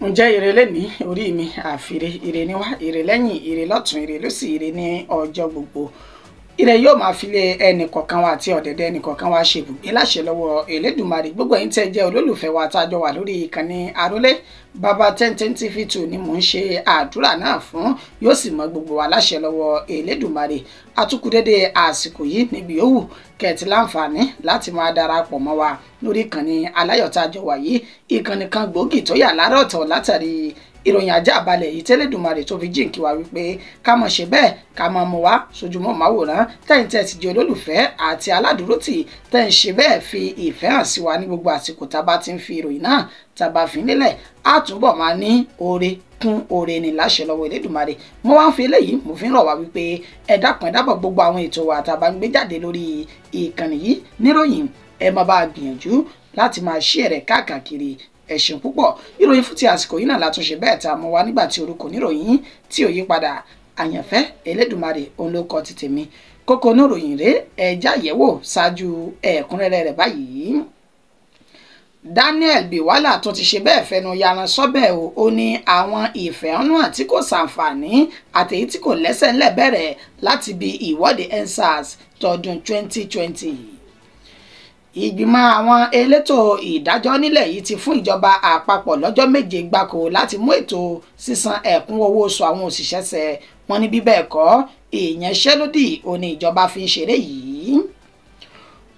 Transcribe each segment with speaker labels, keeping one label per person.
Speaker 1: Ǹjẹ́ ire lẹ́ni orí mi àfire ire níwá ire lẹ́yìn ire lọ́tún ire lósì ire ní ọjọ́ gbogbo. Ire yóò máa fi lé ẹnì kọ̀ọ̀kan wa àti ọ̀dẹ̀dẹ̀ ẹnì kọ̀ọ̀kan wa ṣe ibùgbé láṣẹ lọ́wọ́ Elédùmarè. Gbogbo ẹ̀yin tẹ́ jẹ́ olólùfẹ́ wa tá a jọ wà lórí ìkànnì Arólé Baba 1010 TV 2 ni mò ń ṣe àdúrà náà fún, yóò sì mọ gbogbo wa láṣẹ lọ́wọ́ Elédùmarè. Atukudédé àsìkò yìí níbi yòówù kẹ̀tì láǹfààní láti máa darapọ̀ mọ́ wa lórí ìkànnì aláyọ̀ tá a jọ wà yìí, ìkànnì kan gbòógì tó yà lára ọ̀tọ̀ látàrí ìròyìn ajá balẹ̀ yìí tẹ́lẹ̀dùmarè tó fi jíǹkí wa wípé ká mọ̀ ṣe bẹ́ẹ̀ ká mọ̀ mú wa sójúmọ́ máwòrán. Tẹ́yìn tẹ́ ti jẹ́ olólùfẹ́ àti aládùúrótì tẹ́ ń ṣe bẹ́ẹ̀ fi ìfẹ́ hàn sí wa ní gbogbo àsìkò tá a bá ti ń fi ìròyìn náà tá a bá fi nílẹ̀, á túbọ̀ máa ní oore kún oore ní láṣẹ lọ́wọ́ Elédùmarè. Mo wá ń fi eléyìí mo fi ń rọ̀ wá wípé ẹ dákun ẹ dábọ̀ gbogbo àwọn ètò wa tá a bá ń gbé jáde lórí ìkànnì yìí níròyìn, ẹ máa bá a gbìyànjú láti máa ṣí ẹ̀rẹ̀ káàkiri. Ẹ ṣeun púpọ̀. Ìròyìn fún ti àsìkò yìí náà látúnṣe bẹ́ẹ̀ tá a mú wa nígbà tí orúkọ oníròyìn tí ò yí padà, Àyànfẹ́ Elédùmarè òun ló kọ ti tèmi. Kókó oníròyìn rèé, ẹja yẹ̀wò ṣáájú ẹ̀kúnrẹ́rẹ́ rẹ̀ báyìí. Daniel Bwala tó ti ṣe bẹ́ẹ̀ fẹnu yaran sọ́bẹ̀ o, ó ní àwọn ìfẹ̀hónúhàn tí kò ṣàǹfààní àtèyí tí kò lẹ́sẹ̀ ńlẹ̀ bẹ̀rẹ̀ láti bí ìwọ́de EndSARS tọdún 2020. Ìgbìmọ̀ àwọn elétò ìdájọ́ nílẹ̀ yìí ti fún ìjọba àpapọ̀ lọ́jọ́ 7 gbáko láti mú ètò sísan ẹ̀kún owó oṣù àwọn òṣìṣẹ́ ṣẹ. Wọ́n ní bí bẹ́ẹ̀ kọ́ ìyanṣẹ́lódì ó ní ìjọba fi ń ṣeré yìí.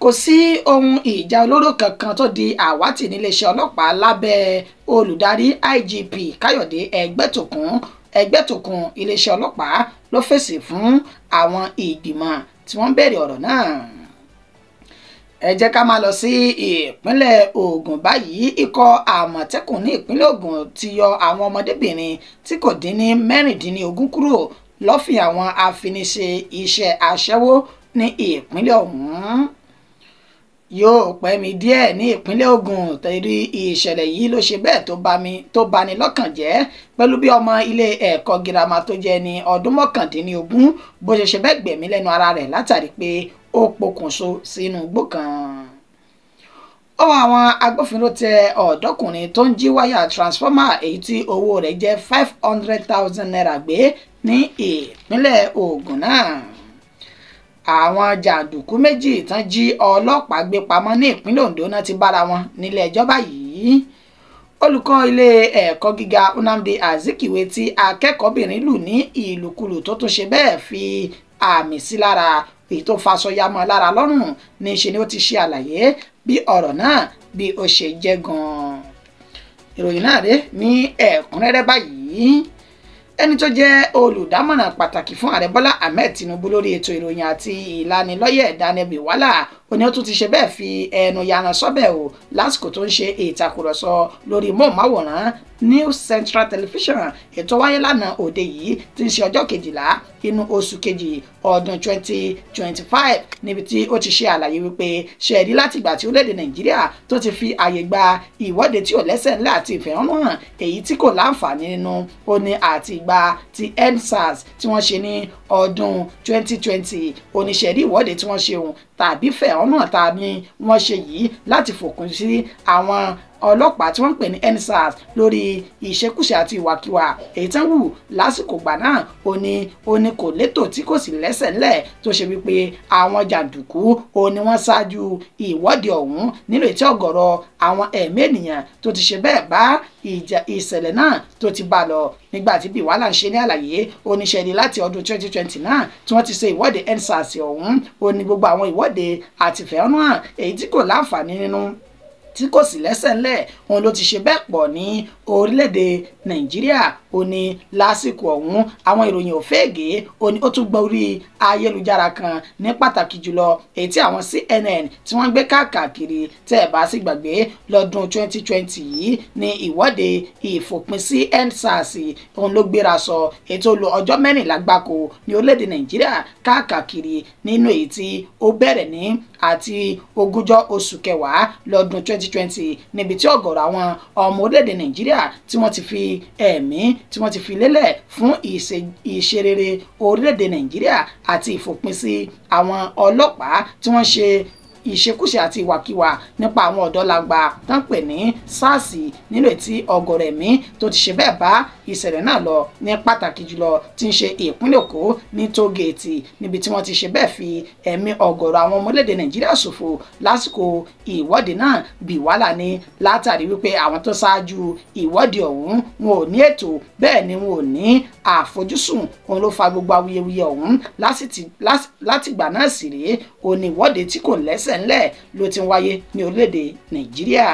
Speaker 1: Kò sí ohun ìjà olóró kankan tó di àwátì níléeṣẹ́ ọlọ́pàá lábẹ́ olùdarí IGP Káyọ̀dé Ẹgbẹ́tókun. Iléeṣẹ́ ọlọ́pàá ló fèsì fún àwọn ìgbìmọ̀ tí wọ́n ń béèrè ọ̀rọ̀ náà. Ẹ jẹ́ ká máa lọ sí ìpínlẹ̀ Ògùn báyìí. Ikọ̀ Àmọ̀tẹ́kùn ní ìpínlẹ̀ Ògùn ti yọ àwọn ọmọdébìnrin tí kò dín ní 16 kúrò lọ́fìn àwọn afiniṣe iṣẹ́ aṣẹ́wó ní ìpínlẹ̀ ọ̀hún. Yóò pẹ́ mi díẹ̀ ní ìpínlẹ̀ Ògùn torí ìṣẹ̀lẹ̀ yìí ló ṣe bẹ́ẹ̀ tó bani lọ́kàn jẹ́ pẹ̀lú bí ọmọ ilé ẹ̀kọ́ girama tó jẹ́ ní ọdún 19 bó ṣe ṣe bẹ́ẹ̀ gbẹ̀mí lẹ́nu ara rẹ̀ látàrí pé ó pokùnso sínú igbó kan. Ọwọ́ àwọn agbófinró tẹ ọ̀dọ́kùnrin tó ń jí wáyà transformer èyí tí owó rẹ̀ jẹ́ 500,000 naira gbé ní ìpínlẹ̀ Ògùn náà. Àwọn jàǹdùkú méjì tán jí ọlọ́pàá gbé pamọ́ ní ìpínlẹ̀ Ondo náà ti bára wọn nílé ẹjọ́ báyìí. Olùkọ́ ilé ẹ̀kọ́ gíga Nnamdi Azikiwe tí akẹ́kọ̀ọ́bìnrin lù ní ìlùkulù tó tún ṣe bẹ́ẹ̀ fi àmì sí lára èyí tó faṣọ ya mọ́ lára lọ́rùn ní ṣe ni ó ti ṣe àlàyé bí ọ̀rọ̀ náà bí ó ṣe jẹ́ gan-an. Ìròyìn náà rèé ní ẹ̀kúnrẹ́rẹ́ báyìí. Ẹni tó jẹ́ olùdámọ̀ràn pàtàkì fún ààrẹ Bọ́lá Ahmed Tinubu lórí ètò ìròyìn àti ìlanilọ́yẹ̀ Daniel Bwala ó ní ó tún ti ṣe bẹ́ẹ̀ fi ẹnu yaran sọ́bẹ̀ o lásìkò tó ń ṣe ìtàkùrọ̀sọ lórí móhùnmáwòrán News Central Television ètò wáyé lánàá òde yìí tí ń ṣe ọjọ́ 12 inú oṣù kejì ọdún 2025 níbi tí ó ti ṣe àlàyé wípé ṣe rí láti ìgbà tí orílẹ̀-èdè Nàìjíríà tó ti fi àyè gba ìwọ́de tí ò lẹ́sẹ̀ ńlẹ̀ àti ìfẹ̀hónúhàn èyí tí kò láǹfààní nínú ó ní àti ìgbà ti EndSARS tí wọ́n ṣe ní ọdún 2020 oníṣẹ́rí ìwọ́de tí wọ́n ṣe òun tàbí fẹ̀hónúhàn ta ni wọ́n ṣe yìí láti fòpin sí àwọn ọlọ́pàá tí wọ́n ń pè ní EndSARS lórí ìṣekúṣe àti ìwàkiwà èyí tán wù lásìkò gbà náà. Ó ní kò létò tí kò sì lẹ́sẹ̀ ńlẹ̀ tó ṣe wípé àwọn jàǹdùkú ó ní wọ́n ṣáájú ìwọ́de ọ̀hún nínú ètí ọ̀gọ̀rọ̀ àwọn ẹ̀mí ènìyàn tó ti ṣe bẹ́ẹ̀ bá ìṣẹ̀lẹ̀ náà tó ti bá lọ. Nígbà tí Bwala ń ṣe ní àlàyé oníṣẹ́ni láti ọdún 2020 náà tí wọ́n ti ṣe ìwọ́de EndSARS ọ̀hún ó ní gbogbo àwọn ìwọ́de àti ìfẹ̀hónúhàn èyí tí kò láǹfààní nínú tí kò sì lẹ́sẹ̀ ńlẹ̀ òun ló ti ṣe bẹ́ẹ̀ pọ̀ ní orílẹ̀-èdè Nàìjíríà. Ó ní lásìkò ọ̀hún àwọn ìròyìn òféègé ó ní ó tún gbọ́ orí ayélujára kan ní pàtàkì jùlọ èyí tí àwọn CNN tí wọ́n gbé káàkiri. Tẹ́ ẹ̀ bá sì gbàgbé lọ́dún 2020 yìí ní ìwọ́de ìfòpin sí EndSARS òun ló gbéra sọ ètò lo ọjọ́ 14 gbáko ní orílẹ̀-èdè Nàìjíríà káàkiri nínú èyí tí ó bẹ̀rẹ̀ ní àti ogúnjọ́ oṣù kẹwàá lọ́dún 2020 níbi tí ọ̀gọ̀rọ̀ àwọn ọmọ orílẹ̀-èdè Nàìjíríà tí wọ́n ti fi ẹ̀mí tí wọ́n ti fi lélẹ̀ fún ìṣerere orílẹ̀-èdè Nàìjíríà àti ìfòpin sí àwọn ọlọ́pàá tí wọ́n ṣe ìṣekúṣe àti ìwàkiwà nípa àwọn ọ̀dọ́ làgbà tán pè ní SARS nínú ètí ọ̀gọ̀rọ̀ ẹ̀mí tó ti ṣe bẹ́ẹ̀ bá ìṣẹ̀lẹ̀ náà lọ ní pàtàkì jùlọ tí ń ṣe ìpínlẹ̀ Èkó ní tógèètì níbi tí wọ́n ti ṣe bẹ́ẹ̀ fi ẹ̀mí ọ̀gọ̀rọ̀ àwọn ọmọ orílẹ̀-èdè Nàìjíríà ṣòfò lásìkò ìwọ́de náà. Bí wàhálà ni látàrí wípé àwọn tó ṣáájú ìwọ́de ọ̀hún wọn ò ní ètò, bẹ́ẹ̀ ni wọn ò ní àfojúsùn, òun ló fa gbogbo awuyewuye ọ̀hún. Látìgbà náà sì rèé òun ni ìwọ́de tí kò lẹ́sẹ̀ ńlẹ̀ ló ti ń wáyé ní orílẹ̀-èdè Nàìjíríà.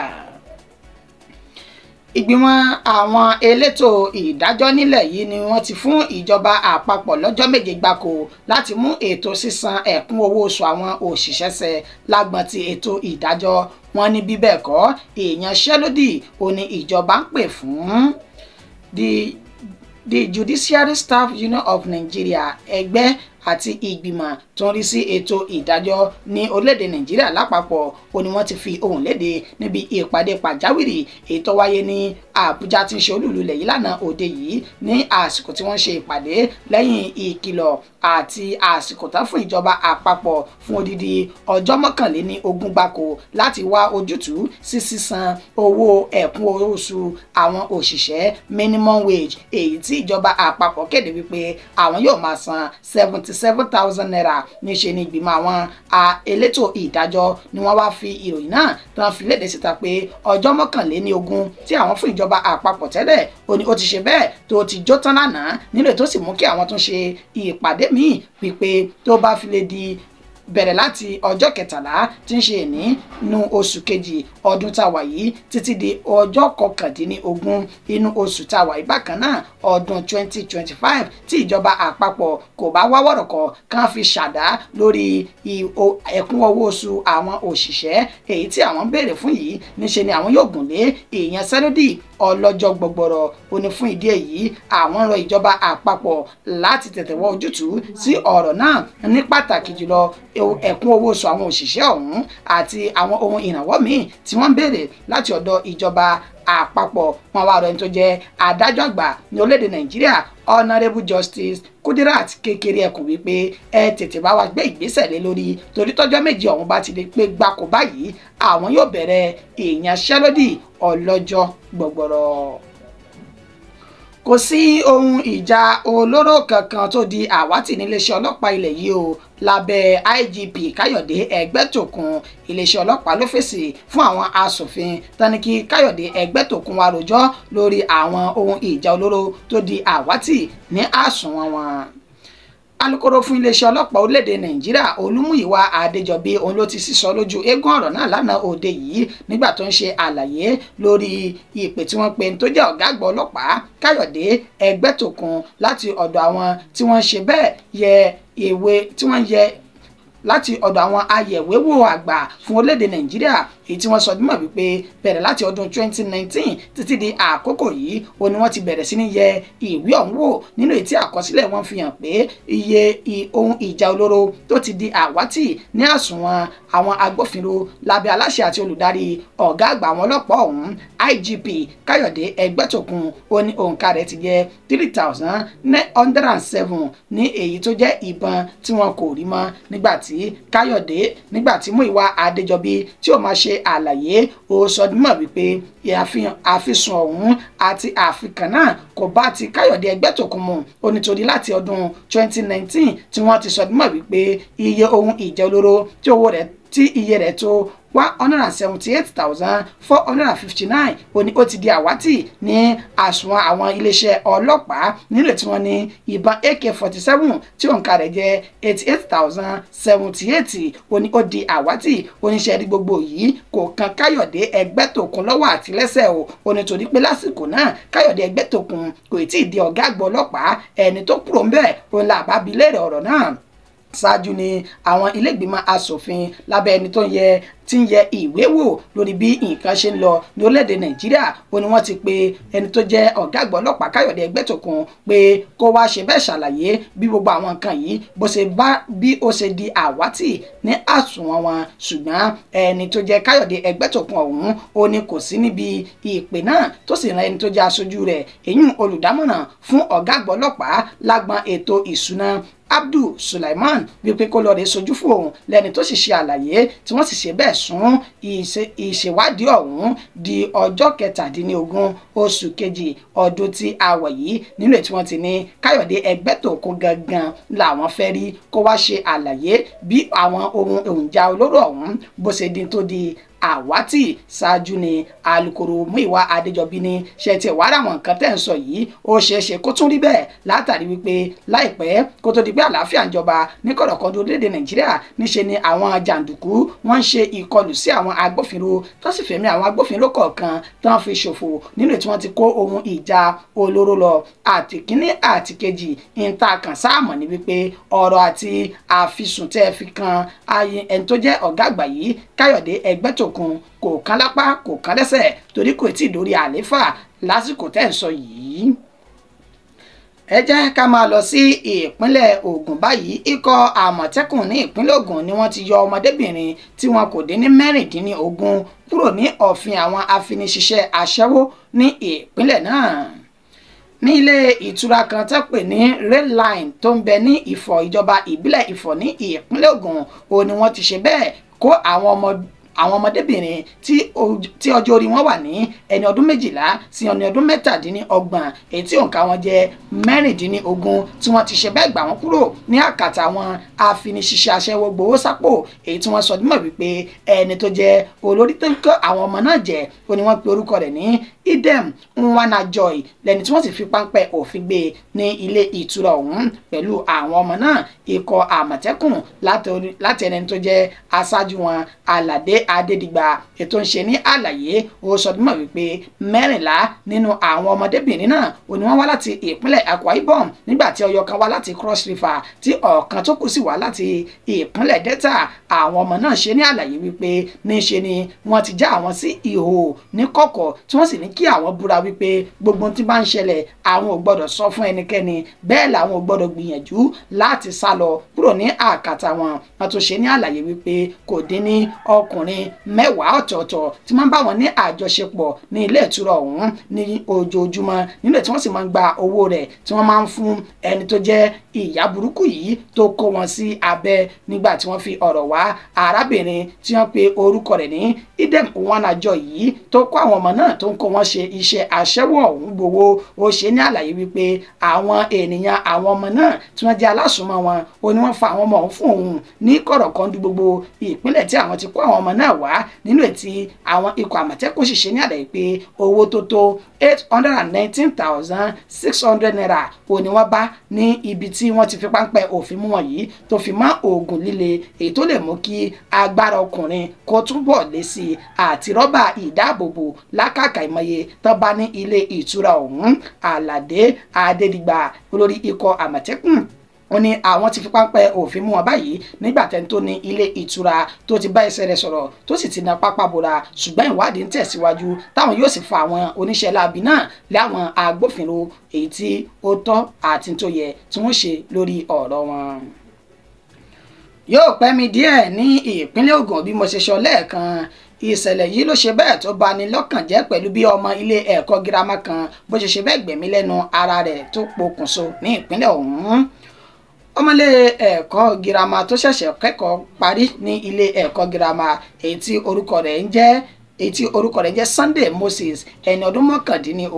Speaker 1: Ìgbìmọ̀ àwọn elétò ìdájọ́ nílẹ̀ yìí ni wọ́n ti fún ìjọba àpapọ̀ lọ́jọ́ 7 gbáko láti mú ètò sísan ẹ̀kún owó oṣù àwọn òṣìṣẹ́ ṣẹ lágbọn ti ètò ìdájọ́. Wọn ní bí bẹ́ẹ̀ kọ́ ìyanṣẹ́lódì òun ni ìjọba ń pè fún. The Judiciary Staff Union of Nigeria, ẹgbẹ́ àti ìgbìmọ̀ tó ń rí sí ètò ìdájọ́ ní orílẹ̀-èdè Nàìjíríà lápapọ̀, ó ní wọ́n ti fi ohùn léde níbi ìpàdé pàjáwìrì èyí tó wáyé ní Àbújá tí ń ṣe olúùlú ilẹ̀ yìí lánàá òde yìí ní àsìkò tí wọ́n ṣe ìpàdé lẹ́yìn ìkìlọ̀ àti àsìkò tán fún ìjọba àpapọ̀ fún odidi ọjọ́ 21 gbáko láti wá ojútùú sí sísan owó ẹ̀kún oṣù àwọn òṣìṣẹ́ minimum wage èyí tí ìjọba àpapọ̀ kéde wípé àwọn yóò máa san 77,000 naira. Níṣe ni ìgbìmọ̀ àwọn elétò ìdájọ́ ni wọ́n wá fi ìròyìn náà tán fi léde síta pé ọjọ́ 21 tí àwọn fún ìjọba àpapọ̀ tẹ́lẹ̀ ó ní ó ti ṣe bẹ́ẹ̀ tó ti jó tán lánàá nílò tó sì mú kí àwọn tún ṣe ìpàdé míì wípé tó bá fi lè di bẹ̀rẹ̀ láti ọjọ́ 13 tí ń ṣe ní inú oṣù kejì ọdún tá a wà yìí títí di ọjọ́ 19 inú oṣù tá a wà yìí bákan náà ọdún 2025 tí ìjọba àpapọ̀ kò bá wá wọ̀rọ̀kọ̀ kàn fi ṣàdá lórí ẹ̀kún owó oṣù àwọn òṣìṣẹ́ èyí tí àwọn ń béèrè fún yìí, níṣe ni àwọn yóò gùn lé ìyanṣẹ́lódì ọlọ́jọ́ gbọgbọrọ. Ó ní fún ìdí èyí àwọn rọ ìjọba àpapọ̀ láti tètè wá ojútùú sí ọ̀rọ̀ náà ní pàtàkì jùlọ ẹ̀kún owó oṣù àwọn òṣìṣẹ́ ọ̀hún àti àwọn ohun ìrànwọ́ míì tí wọ́n ń béèrè láti ọ̀dọ̀ ìjọba àpapọ̀. Wọn wá rọ ẹni tó jẹ́ adájọ́ àgbà ní orílẹ̀-èdè Nàìjíríà Honourable Justice Kudirat Kékeré Ẹkùn wípé ẹ tètè bá wa gbé ìgbésẹ̀ lé lórí torí tọ́jọ́ 7 ọ̀hún bá ti lè pé gbáko báyìí àwọn yóò bẹ̀rẹ̀ ìyanṣẹ́lódì ọlọ́jọ́ gbọgbọrọ. Kò sí ohun ìjà olóró kankan tó di àwátì níléeṣẹ́ ọlọ́pàá ilẹ̀ yìí o lábẹ́ IGP Káyọ̀dé Ẹgbẹ́tókun. Iléeṣẹ́ ọlọ́pàá ló fèsì fún àwọn aṣòfin tán ní kí Káyọ̀dé Ẹgbẹ́tókun wá rojọ́ lórí àwọn ohun ìjà olóró tó di àwátì ní àsùnwọ̀n wọn. Alukoro fún iléeṣẹ́ ọlọ́pàá orílẹ̀-èdè Nàìjíríà Olúmúyìwá Adéjọbí òun ló ti sísọ lójú eégún ọ̀rọ̀ náà lánàá òde yìí nígbà tó ń ṣe àlàyé lórí ìpè tí wọ́n pe tó jẹ́ ọ̀gá àgbà ọlọ́pàá Káyọ̀dé Ẹgbẹ́tókun láti ọ̀dọ̀ àwọn tí wọ́n ṣe bẹ́ẹ̀ yẹ ìwé tí wọ́n yẹ láti ọ̀dọ̀ àwọn ayẹ̀wéwò àgbà fún orílẹ̀-èdè Nàìjíríà èyí tí wọ́n sọ dímọ̀ wípé bẹ̀rẹ̀ láti ọdún 2019 títí di àkókò yìí ó ní wọ́n ti bẹ̀rẹ̀ sí ní yẹ ìwé ọ̀hún wò nínú èyí tí àkọsílẹ̀ wọn fi hàn pé iye ohun ìjà olóró tó ti di àwátì ní àsùnwọ̀n àwọn agbófinró lábẹ́ aláṣẹ àti olùdarí ọ̀gá àgbà àwọn ọlọ́pàá ọ̀hún IGP Káyọ̀dé Ẹgbẹ́tókun ó ní òǹkà rẹ̀ ti jẹ́ 3,907 ní èyí tó jẹ́ ìbọn tí wọn kò rí mọ́ nígbà tí Múyìwá Adéjọbí tí ó máa ṣe àlàyé ó sọ mọ́ wípé àfisùn ọ̀hún àti àfikàn náà kò bá ti Káyọ̀dé Ẹgbẹ́tókun mu ó nítorí láti ọdún 2019 tí wọ́n ti sọ mọ́ wípé iye ohun ìjà olóró tí owó rẹ̀ tí iye rẹ̀ tó 178,459 ó ní ó ti di àwátì ní àsùnwọ̀n àwọn iléeṣẹ́ ọlọ́pàá nílò tí wọ́n ní ìbọn AK-47 tí òǹkà rẹ̀ jẹ́ 88,078 ó ní ó di àwátì. Oníṣẹ́ rí gbogbo yìí kò kan Káyọ̀dé Ẹgbẹ́tókun lọ́wọ́ àti lẹ́sẹ̀ o ó ní torí pé lásìkò náà Káyọ̀dé Ẹgbẹ́tókun kò tí ì di ọ̀gá àgbà ọlọ́pàá ẹni tó kúrò ń bẹ̀ òun là bá bi léèrè ọ̀rọ̀ náà. Ṣáájú ni àwọn ilégbìmọ̀ asòfin lábẹ́ ẹni tó yẹ tí ń yẹ ìwé wò lórí bí nǹkan ṣe ń lọ ní orílẹ̀-èdè Nàìjíríà ó ní wọ́n ti pe ẹni tó jẹ́ ọ̀gá àgbà ọlọ́pàá Káyọ̀dé Ẹgbẹ́tókun pé kó wá ṣe bẹ́ẹ̀ ṣàlàyé bí gbogbo àwọn nǹkan yìí bó ṣe bá bí ó ṣe di àwátì ní àsùnwọ̀n wọn. Ṣùgbọ́n ẹni tó jẹ́ Káyọ̀dé Ẹgbẹ́tókun ọ̀hún ó ní kò sí níbi ìpè náà tó sì rán ẹni tó jẹ́ aṣojú rẹ̀ èyún olùdámọ̀ràn fún ọ̀gá àgbà ọlọ́pàá lágbọn ètò ìṣúná Abdul Sulaiman wípé kó lọ rè sojú fún òun lẹ́ni tó sì ṣe àlàyé tí wọ́n sì ṣe bẹ́ẹ̀ sún ìṣèwádìí ọ̀hún di ọjọ́ 17 oṣù kejì ọdún tí a wà yìí nínú ètí wọ́n ti ní Káyọ̀dé Ẹgbẹ́tókun gangan làwọn fẹ́ rí kó wá ṣe àlàyé bí àwọn ohun òǹjà olóró ọ̀hún bó ṣe di tó di àwátì. Ṣáájú ni alukoro Múyìwá Adéjọbí ní ṣe ti wàá rà wọn nǹkan tẹ́ ń sọ yìí ó ṣeé ṣe kó tún rí bẹ́ẹ̀ látàrí wípé láìpẹ́ kó tó di pé àlàáfíà ń jọba ní kọ̀rọ̀kọ̀dọ̀ orílẹ̀-èdè Nàìjíríà níṣe ni àwọn jàǹdùkú wọ́n ń ṣe ìkọlù sí àwọn agbófinró tó sì fẹ̀mí àwọn agbófinró kọ̀ọ̀kan tán fi ṣòfò nínú tí wọ́n ti kó ohun ìjà olóró lọ. Àti kínní àti kejì ń ta kàn sáàmọ̀ ni wípé ọ̀rọ̀ àti àfisùn tẹ́ fi kan ẹni tó jẹ́ ọ̀gá àgbà yìí Káyọ̀dé Ẹgbẹ́tókun kò kán lápá kò kán lẹ́sẹ̀ torí kò tí ì dórí àlééfà lásìkò tẹ́ ń sọ yìí. Ẹ jẹ́ ká máa lọ sí ìpínlẹ̀ Ògùn báyìí. Ikọ̀ Àmọ̀tẹ́kùn ní ìpínlẹ̀ Ògùn ni wọ́n ti yọ ọmọdébìnrin tí wọn kò dín ní 16 kúrò ní ọ̀fìn àwọn afiniṣiṣẹ́ aṣẹ́wó ní ìpínlẹ̀ náà. Ní ilé ìtura kan tó pè ní Rail Line tó ń bẹ ní Ìfọ̀ ìjọba ìbílẹ̀ Ìfọ̀ ní ìpínlẹ̀ Ògùn òun ni wọ́n ti ṣe bẹ́ẹ̀ kó àwọn ọmọdébìnrin tí ọjọ́ orí wọn wà ní ẹni ọdún 12 sí ẹni ọdún 37 èyí tí òǹkà wọn jẹ́ 16 tí wọ́n ti ṣe bẹ́ẹ̀ gbà wọ́n kúrò ní àkàtà àwọn afiniṣiṣẹ́ aṣẹ́wó gbowó sápò èyí tí wọ́n sọ dímọ̀ wípé ẹni tó jẹ́ olórí tó ń kọ́ àwọn ọmọ náà jẹ́ ó ní wọ́n pe orúkọ rẹ̀ ní Idem Nwanajoy lẹ́ni tí wọ́n sì fi páńpẹ́ òfin gbé ní ilé ìtura ọ̀hún pẹ̀lú àwọn ọmọ náà. Ikọ̀ Àmọ̀tẹ́kùn láti ẹni tó jẹ́ aṣáájú wọn Aládé Adédìgbà ètò ń ṣe ní àlàyé ó sọ dímọ̀ wípé 14 nínú àwọn ọmọdébìnrin náà ó ní wọ́n wá láti ìpínlẹ̀ Akwa Ibom nígbà tí ọyọ kan wá láti Cross River tí ọ̀kan tó kù sì wá láti ìpínlẹ̀ Delta. Àwọn ọmọ náà ṣe ní àlàyé wípé níṣe ni wọ́n ti já àwọn sí ìhòòhò ní kọ̀kọ̀ tí wọ́n sì ní kí àwọn búra wípé gbogbo tí bá ń ṣẹlẹ̀ àwọn ò gbọ́dọ̀ sọ fún ẹnikẹ́ni bẹ́ẹ̀ làwọn ò gbọ́dọ̀ gbìyànjú láti sá lọ kúrò ní àkàtà wọn. Wọ́n tún ṣe ní àlàyé wípé kò dín ní ọkùnrin 10 ọ̀tọ̀ọ̀tọ̀ tí wọ́n bá wọn ní àjọṣepọ̀ ní ilé ìtura ọ̀hún ní ojoojúmọ́ nínú tí wọ́n sì máa ń gba owó rẹ̀ tí wọ́n máa ń fún ẹni tó jẹ́ ìyá burúkú yìí tó kó wọn sí abẹ́. Nígbà tí wọ́n fi ọ̀rọ̀ wá arábìnrin tí wọ́n pe orúkọ rẹ̀ ní Idem Nwanajoy yìí tó kó àwọn ọmọ náà tó ń kó wọn ṣe iṣẹ́ aṣẹ́wó ọ̀hún gbowó ó ṣe ní àlàyé wípé àwọn ènìyàn àwọn ọmọ náà tí wọ́n jẹ́ alásùnmọ́ wọn ó ní wọ́n fa àwọn ọmọ ọ̀hún fún òun ní kọ̀rọ̀kọ́ndú gbogbo ìpínlẹ̀ tí àwọn ti kó àwọn ọmọ náà wá nínú ètí àwọn ikọ̀ Àmọ̀tẹ́kùn sì ṣe ní àlàyé pé owó tó tó 819,600 naira ó ní wọ́n bá ní ibi tí wọ́n ti fi páńpẹ́ òfin mú wọn yìí tó fi mọ́ oògùn líle èyí tó lè mú kí agbára ọkùnrin kó túbọ̀ lé sí i àti rọ́bà ìdáàbòbò lákàkà ìmọye tó bá ní ilé ìtura ọ̀hún. Àlàdé Adédìgbà olórí ikọ̀ Àmọ̀tẹ́kùn ó ní àwọn ti fi páńpẹ́ òfin mú wọn báyìí nígbà tẹ́ni tó ní ilé ìtura tó ti bá ẹsẹ̀ rẹ̀ sọ̀rọ̀ tó sì ti na pápá bora ṣùgbọ́n ìwádìí ń tẹ̀síwájú táwọn yóò sì fa àwọn oníṣẹ́ láabi náà láwọn agbófinró èyí tí ó tọ́ àti tó yẹ tí wọ́n ṣe lórí ọ̀rọ̀ wọn. Yóò pẹ́ mi díẹ̀ ní ìpínlẹ̀ Ògùn bí mo ṣe sọ lẹ́ẹ̀kan. Ìṣẹ̀lẹ̀ yìí ló ṣe bẹ́ẹ̀ tó bani lọ́kàn jẹ́ pẹ̀lú bí ọmọ ilé ẹ̀kọ́ girama kan bó ṣe ṣe bẹ́ẹ̀ gbẹ̀mí lẹ́nu ara rẹ̀ tó pokùnso ní ìpínlẹ̀ ọ̀hún. Ọmọlé ẹ̀kọ́ girama tó ṣẹ̀ṣẹ̀ kẹ́kọ̀ọ́ parí ní ilé ẹ̀kọ́ girama èyí tí orúkọ rẹ̀ ń jẹ́ Sunday Moses ẹni ọdún 19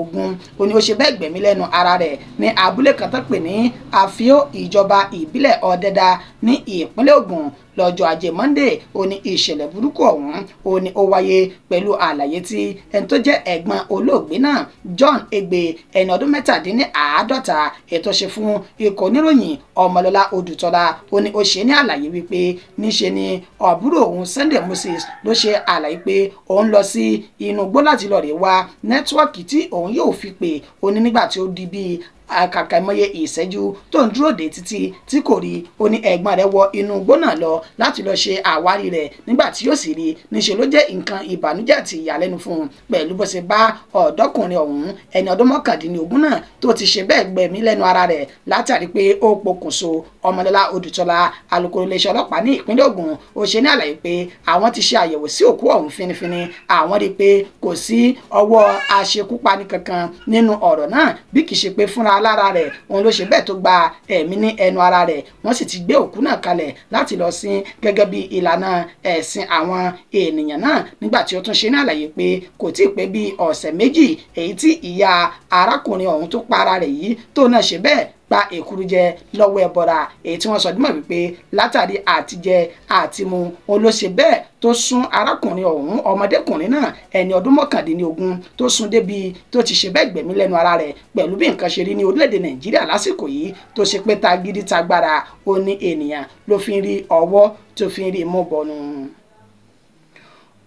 Speaker 1: ó ní ó ṣe bẹ́ẹ̀ gbẹ̀mí lẹ́nu ara rẹ̀ ní abúlé kan tó pè ní Àfíò ìjọba ìbílẹ̀ Ọ̀dẹ̀dá ní ìpínlẹ̀ Ògùn lọ́jọ́ ajé Monday. Ó ní ìṣẹ̀lẹ̀ burúkú ọ̀hún ó ní ó wáyé pẹ̀lú àlàyé tí ẹni tó jẹ́ ẹ̀gbọ́n olóògbé náà John Egbe ẹni ọdún 47 ètò ṣe fún ikọ̀ oníròyìn Ọmọlọ́lá Odùtọ́lá. Ó ní ó ṣe ní àlàyé wípé níṣe ni àbúrò òun Sunday Moses ló ṣe àlàyé pé òun lọ sí inú igbó láti lọ rè wá nẹ́tíwọ́ọ̀kì tí òun yóò fi pè. Ó ní nígbà tí ó di bíi àkàkà ìmọye ìṣẹ́jú tó ń dúró dé títí tí kò rí, ó ní ẹ̀gbọ́n rẹ̀ wọ inú igbó náà lọ láti lọ ṣe àwárí rẹ̀ nígbà tí yóò sì rí níṣe ló jẹ́ nǹkan ìbànújẹ́ àti ìyàlẹ́nu fún un pẹ̀lú bó ṣe bá ọ̀dọ́kùnrin ọ̀hún ẹni ọdún 19 náà tó ti ṣe bẹ́ẹ̀ gbẹ̀mí lẹ́nu ara rẹ̀ látàrí pé ó pokùnso. Ọmọlọ́lá Odùtọ́lá alukoro iléeṣẹ́ ọlọ́pàá ní ìpínlẹ̀ Ògùn ó ṣe ní àlàyé pé àwọn ti ṣe àyẹ̀wò sí òkú ọ̀hún finifini, àwọn rí i pé kò sí ọwọ́ aṣekúpani kankan nínú ọ̀rọ̀ náà bí kì í ṣe pé fúnra lára rẹ̀ òun ló ṣe bẹ́ẹ̀ tó gba ẹ̀mí ní ẹnu ara rẹ̀. Wọ́n sì ti gbé òkú náà kalẹ̀ láti lọ sin gẹ́gẹ́ bí ìlànà ẹ̀sìn àwọn ènìyàn náà. Nígbà tí ó tún ṣe ní àlàyé pé kò tí ì pé bí ọ̀sẹ̀ méjì èyí tí ìyá arákùnrin ọ̀hún tó pa ara rẹ̀ yìí tó náà ṣe bẹ́ẹ̀ gba èkuru jẹ lọ́wọ́ ẹbọra, èyí tí wọ́n sọ dímọ̀ wípé látàrí àtijẹ àtimu òun ló ṣe bẹ́ẹ̀ tó sún arákùnrin ọ̀hún ọmọdékùnrin náà ẹni ọdún 19 tó sún débi tó ti ṣe bẹ́ẹ̀ gbẹ̀mí lẹ́nu ara rẹ̀. Pẹ̀lú bí nǹkan ṣe rí ní orílẹ̀-èdè Nàìjíríà lásìkò yìí tó ṣe pé tagídí tagbára ó ní ènìyàn ló fi ń rí ọwọ́ tó fi ń rí mú bọnu.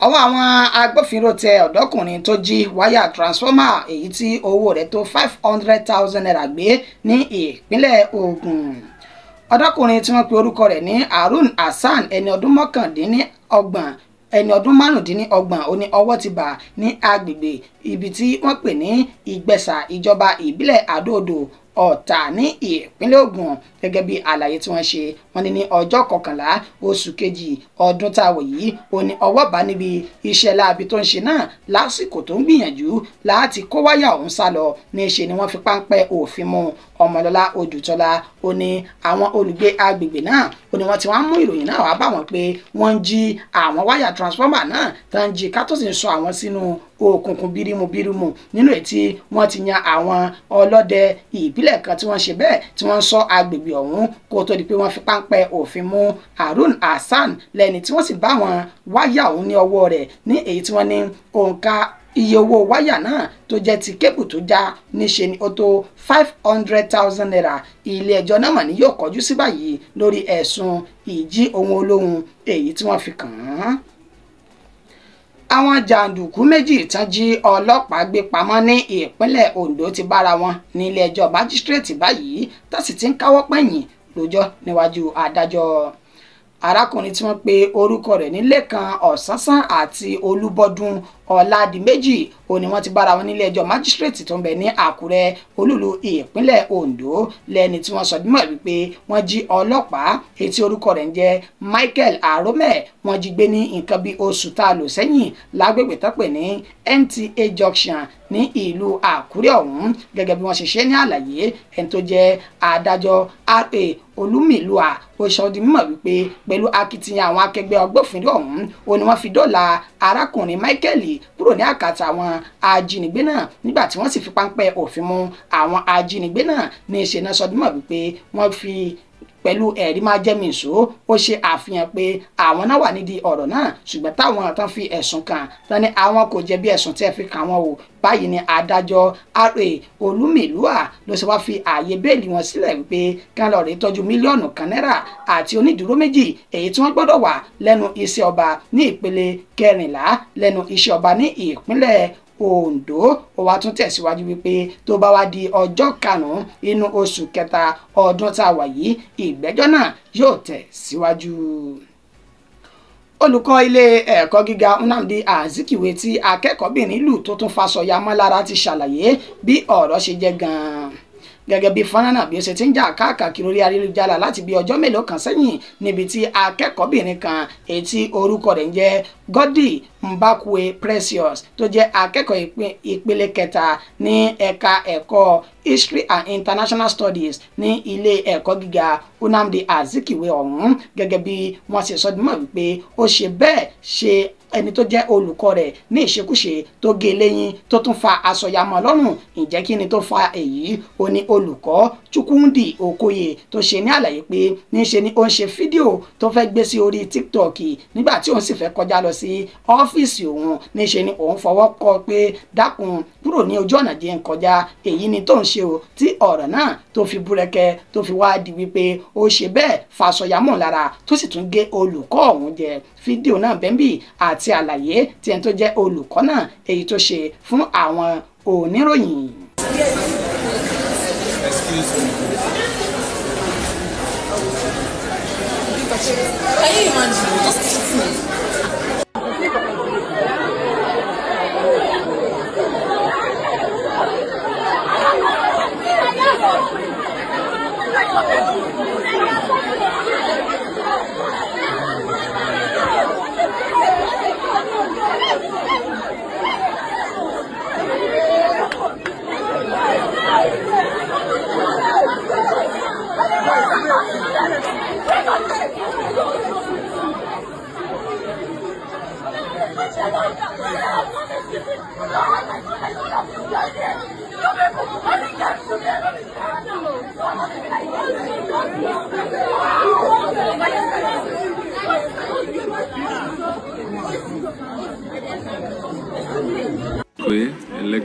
Speaker 1: Ọwọ́ àwọn agbófinró tẹ ọ̀dọ́kùnrin tó jí wáyà transformer èyí tí owó rẹ̀ tó 500,000 naira gbé ní ìpínlẹ̀ Ògùn. Ọ̀dọ́kùnrin tí wọ́n pe orúkọ rẹ̀ ní Harun Hasan ẹni ọdún 29 ẹni ọdún 25 ó ní ọwọ́ ti bà ní agbègbè ibi tí wọ́n pè ní Ìgbẹ̀sà ìjọba ìbílẹ̀ Àdó-Odò Ọ̀tà ní ìpínlẹ̀ Ògùn. Gẹ́gẹ́ bí àlàyé tí wọ́n ṣe, wọ́n ní ní ọjọ́ kọkànlá oṣù kejì ọdún tá a wò yìí ó ní ọwọ́ bá níbi iṣẹ́ láabi tó ń ṣe náà lásìkò tó ń gbìyànjú láti kó wáyà ọ̀hún sá lọ. Ní ṣe ni wọ́n fi páńpẹ́ òfin mú Ọmọlọ́lá Odùtọ́lá. Ó ní àwọn olùgbé agbègbè náà ó ní wọ́n ti wá mú ìròyìn náà wá bá wọn pé wọ́n ń jí àwọn wáyà transformer náà tó ń jí ká tó sì ń sọ àwọn sínú òkùnkùn bírímù bírímù nínú ètí wọ́n ti yan àwọn ọlọ́dẹ ìbílẹ̀ kan tí wọ́n ṣe bẹ́ẹ̀ tí wọ́n ń sọ agbègbè ọ̀hún kó tó di pé wọ́n fi páńpẹ́ òfin mú Harun Hasan lẹ́ni tí wọ́n sì bá wọn wáyà ọ̀hún ní ọwọ́ rẹ̀ ní èyí tí wọ́n ní òǹkà iye owó wáyà náà tó jẹ́ ti kébù tó já níṣe ni ó tó 500,000 naira. Ilé ẹjọ́ náà mà ní yóò kọjú sí báyìí lórí ẹ̀sùn ìjí ohun olóhun èyí tí wọ́n fi kàn án. Àwọn jàǹdùkú méjì tán jí ọlọ́pàá gbé pamọ́ ní ìpínlẹ̀ Ondo ti bára wọn nílé ẹjọ́ májísírèètì báyìí tó sì ti ń káwọ́ pẹ̀yìn lójọ́ níwájú adájọ́. Arákùnrin tí wọ́n pe orúkọ rẹ̀ ní Lékan Ọ̀sánsán àti Olúbọ́dún Ọládìméjì ó ní wọ́n ti bára wọn nílé ẹjọ́ májísírèètì tó ń bẹ ní Àkúrẹ́ olúlu ìpínlẹ̀ Ondo lẹ́ni tí wọ́n sọ dímọ̀ wípé wọ́n jí ọlọ́pàá etí orúkọ rẹ̀ ń jẹ́ Michael Arome wọ́n jí gbé ní nǹkan bíi oṣù tá a lò sẹ́yìn lágbègbè tó pè ní NTA Junction ní ìlú Àkúrẹ́ ọ̀hún. Gẹ́gẹ́ bí wọ́n ṣe ṣe ní àlàyé, ẹni tó jẹ́ adájọ́ R.A. Olúmìlúà ó sọ di mímọ̀ wípé pẹ̀lú akitiyan àwọn akẹgbẹ́ agbófinró ọ̀hún ó ní wọ́n fi dóòlà arákùnrin Michael kúrò ní àkàtà àwọn ajínigbé náà nígbà tí wọ́n sì fi páńpẹ́ òfin mú àwọn ajínigbé náà. Ní ìṣe náà sọ di mímọ̀ wípé wọ́n fi pẹ̀lú ẹ̀rí máa jẹ́ mi ìṣó ó ṣe àfihàn pé àwọn náà wà nídìí ọ̀rọ̀ náà, ṣùgbọ́n táwọn tán fi ẹ̀sùn kàn tán ní àwọn kò jẹ̀bi ẹ̀sùn tí ẹ fi kàn wọ́n o. Báyìí ni adájọ́ R.A. Olúmìlúà ló ṣe wá fi ààyè bẹ́ẹ̀lì wọn sílẹ̀ wípé kán lọ rèé tọ́jú 1,000,000 náírà àti onídùúró méjì èyí tí wọ́n gbọ́dọ̀ wà lẹ́nu iṣẹ́ ọba ní ìpele 14 lẹ́nu iṣẹ́ ọba ní ìpínlẹ̀ Ondo. Ó wá tún tẹ̀síwájú wípé tó bá wá di ọjọ́ 5 inú oṣù kẹta ọdún tá a wà yìí ìgbẹ́jọ́ náà yóò tẹ̀ síwájú. Olùkọ́ ilé ẹ̀kọ́ gíga Nnamdi Azikiwe tí akẹ́kọ̀ọ́bìnrin lù tó tún faṣọ ya mọ́ lára ti ṣàlàyé bí ọ̀rọ̀ ṣe jẹ́ gan-an. Gẹ́gẹ́ bí fọ́nrán náà bí ó ṣe ti ń jà káàkiri orí ayélujára láti bí ọjọ́ mélòó kan sẹ́yìn níbi tí akẹ́kọ̀ọ́bìnrin kan èyí tí orúkọ rẹ̀ ń jẹ́ Goddy Mbakwe Precious tó jẹ́ akẹ́kọ̀ọ́ ìpele kẹta ní ẹ̀ka ẹ̀kọ́ History and International Studies ní ilé ẹ̀kọ́ gíga Nnamdi Azikiwe ọ̀hún. Gẹ́gẹ́ bí wọ́n ṣe sọ dímọ̀ wípé ó ṣe bẹ́ẹ̀ ṣe ẹni tó jẹ́ olùkọ́ rẹ̀ ní ìṣekúṣe tó gé léyìn tó tún fa aṣọ ya mọ́ lọ́rùn. Ǹjẹ́ kí ni tó fa èyí? Ó ní olùkọ́ Chukwundi Okoye tó ṣe ní àlàyé pé níṣe ni ó ń ṣe fídíò tó fẹ́ gbé sí orí TikTok nígbà tí òun sì fẹ́ kọjá lọ sí ọ́fíìsì òun, níṣe ni òun fọwọ́ kọ pé dákun kúrò ní ojú ọ̀nà jẹ́ ń kọjá, èyí ni tó ń ṣe o, tí ọ̀rọ̀ náà tó fi búrẹ́kẹ́ tó fi wá di wípé ó ṣe bẹ́ẹ̀ faṣọyàmọ̀ lára tó sì tún gé olùkọ́ ọ̀hún jẹ. Fídíò náà bẹ́ńbì àti àlàyé tí ẹni tó jẹ́ olùkọ́ náà èyí tó ṣe fún àwọn oníròyìn.
Speaker 2: Excuse me.
Speaker 3: Can you imagine? Just hit me.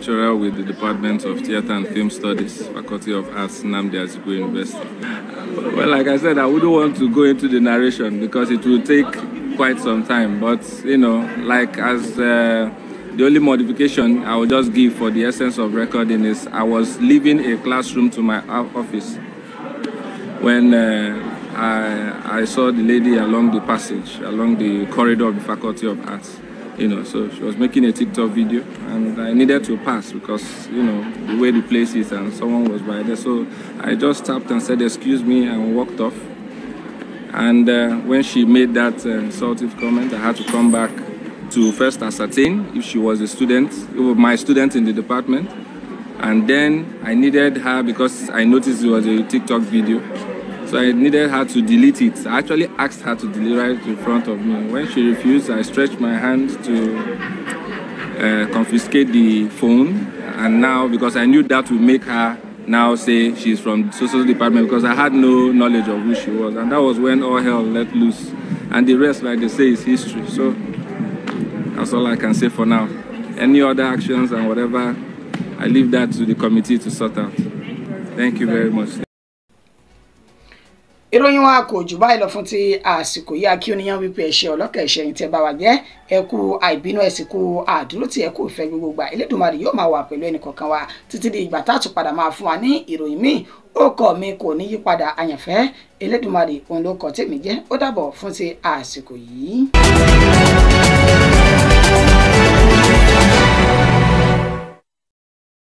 Speaker 2: lecturer with the Department of Theatre and Film Studies, Faculty of Arts, Nnamdi Azikiwe University. Well, like I said, I wouldn't want to go into the narration because it will take quite some time. But, you know, like as the only modification I would just give for the essence of recording is I was leaving a classroom to my office when I saw the lady along the passage, along the corridor of the Faculty of Arts. You know, so she was making a TikTok video and I needed to pass because, you know, the way the place is and someone was by there. So I just tapped and said, excuse me, and walked off. And when she made that insultive comment, I had to come back to first ascertain if she was a student, my student in the department. And then I needed her because I noticed it was a TikTok video. So I needed her to delete it. I actually asked her to delete it in front of me. When she refused, I stretched my hand to confiscate the phone. And now, because I knew that would make her now say she's from the social department, because I had no knowledge of who she was. And that was when all hell let loose. And the rest, like they say, is history. So that's all I can say for now. Any other actions and whatever, I leave that to the committee to sort out. Thank you very much.
Speaker 1: Ìròyìn wa kò jù báyìí lọ fún ti àsìkò yìí. Akí oníyàn wípé ẹ̀ṣẹ̀ ọlọ́kẹ̀ ẹ̀ṣẹ̀ yìí tẹ́ bá wa jẹ́, ẹ kú àìbínú, ẹ sì kú àdúró tí ẹ kú ìfẹ́ gbogbo gbà. Elédùmarè yóò máa wà pẹ̀lú ẹnì kọ̀ọ̀kan wa títí di ìgbà tá a tún padà máa fún wa ní ìròyìn míì. Orúkọ mi kò ní yípadà, àyànfẹ́ Elédùmarè òun ló kọ tèmi jẹ́. Ó dàbọ̀ fún ti àsìkò yìí.